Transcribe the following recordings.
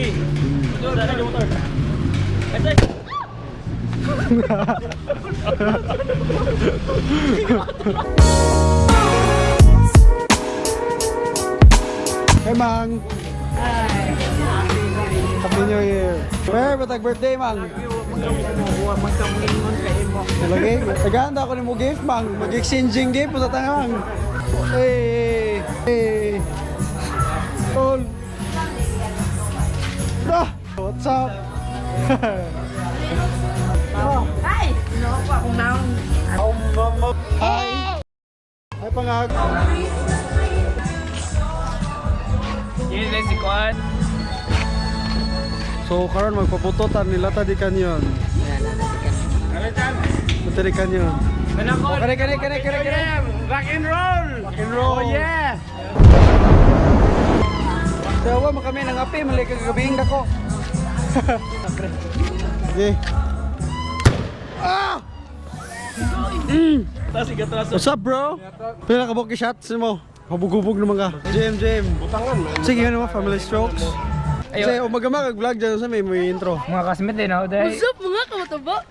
Sige. Motor, motor. Ay, Hey, Mang. Happy New Year. Where batag birthday, Mang? Lagi, tagahanda ako nimo gift, Mang. Mag-exchanging gift punta ta, Mang. Hey, hey. Tol. Ah, what's up? Ay! Hi. Hi, pangag. Yes, si Kwan. So karon magpaputotan nila ta di kanyon. Puto di kanyon. Kare kare kare kare kare. Rock and roll! Rock and roll. Oh yeah! Dawa mo kami nang api mali kagabing dako. Okay. Ah! Tapos igatras. What's up, bro? Pila ka boki shots mo? Hubog-hubog naman ka. JM, JM. Sige, ano mo, family strokes. Kasi umaga mag-vlog dyan sa may intro. Mga kasmit din ako dahil. What's up mga kamataba?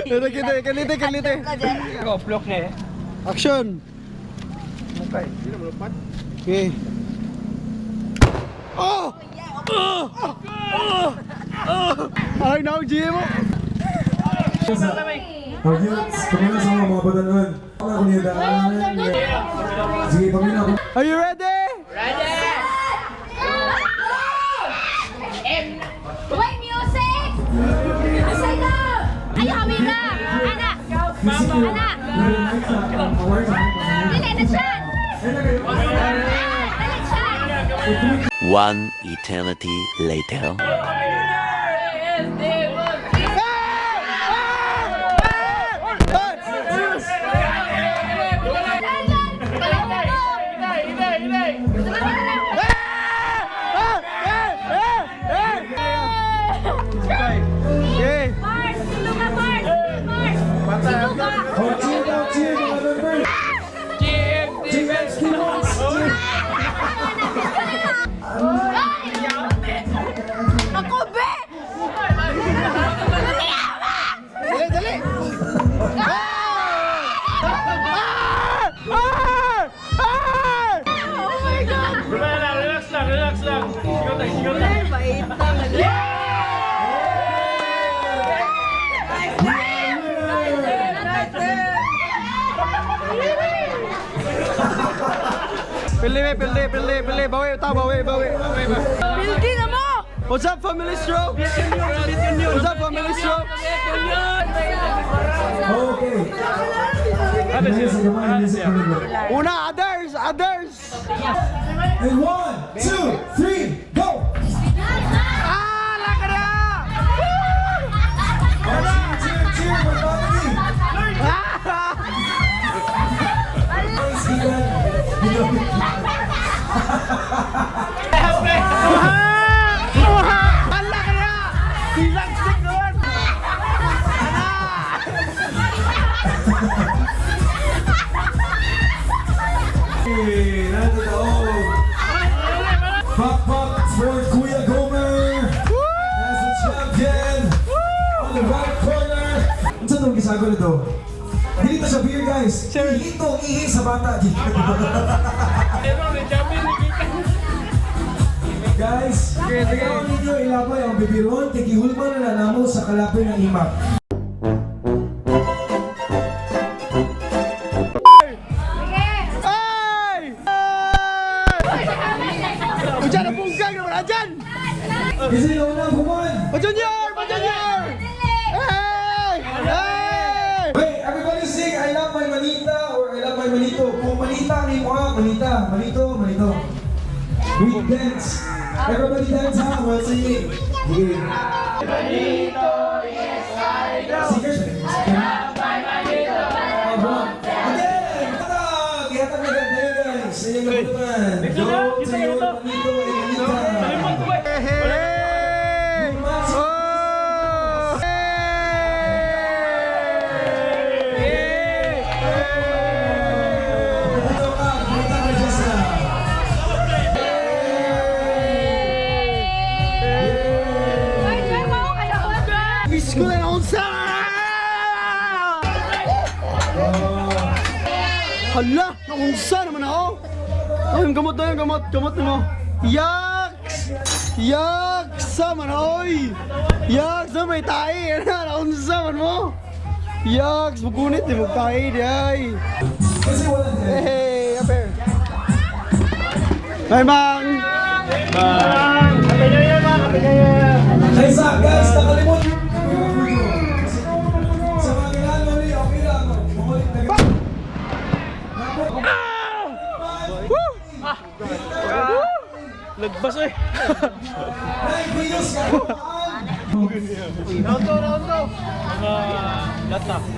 Kalite, kalite, kalite. Ako, plok na eh. Action! Okay. Oh! Oh! Oh! Oh! Ay, now, GM mo! Okay, pamina sa mga batanon. Ako niya daan. Sige, pamina ako. Are you ready? Wait, music! Asay na! Ay, kamera! Ana! Ana! Dili na siya! Dali siya! One eternity later. Okay. Mars! Tulungan, Mars! Mars! Tulungan! Oh, cheer daw, cheer mga member. GMs, Kinos. Ako, be! Dali, dali! Ah! Ah! Ah! Ah! Oh my God! Relax lang, relax lang, relax lang. Sigaw tayo, sigaw tayo. Pili, pili, pili, pili. Bawi, ta, bawi, bawi. Building na mo! What's up, family strokes? What's up, family strokes? Okay. Music, gamay, music, gamay. Una, others, others! And one, two, three, go! Ah, lakara! Oh, cheer, cheer, cheer, my family. Hey, nandito taon. Pop pop for Kuya Gomer as the champion on the right corner. Ano itong gisago nito? Dili to sa beer, guys. Ihi to, ihi sa bata. Guys, ayaw ninyo ilabay ang bibiron kay gihulman na namo sa kalapin ng imak. Ay! Ay! Ujan na punggang naman, ajan! Kasi yung unang human. Pa Junior! Pa Junior! Hey! Hey! Wait, everybody sing "I love my manita" or "I love my manito." Kung manita ang imo ha, manita, manito, manito. We dance. Everybody dance ha, while singing. Sige. Manito, yes I do. Singers, I love my manito. Again! Tatag! Ihatag na ganda yun, guys. Sa inyong nabutuan. Go to your manito and manita. Hey! Oh! Hey! Ito ka. Naunsa! Hala! Naunsa naman ako! Ay, yung gamot na yung gamot. Gamot na mo. Yaks! Yaks! Sama na, oy! Yaks! Na may tae! Ano? Naunsa man mo? Yaks! Bukunit, di mo tae, di ay! Kasi wala din. Hey! Up here! Bye, Mang! Happy New Year, man! Happy New Year! Kaysa, guys, nakalimut. Sa mga ginano ni, okay lang. Bumulit na. Nagbas eh! 9 kilos ka. Round 2, round 2! Mga lata.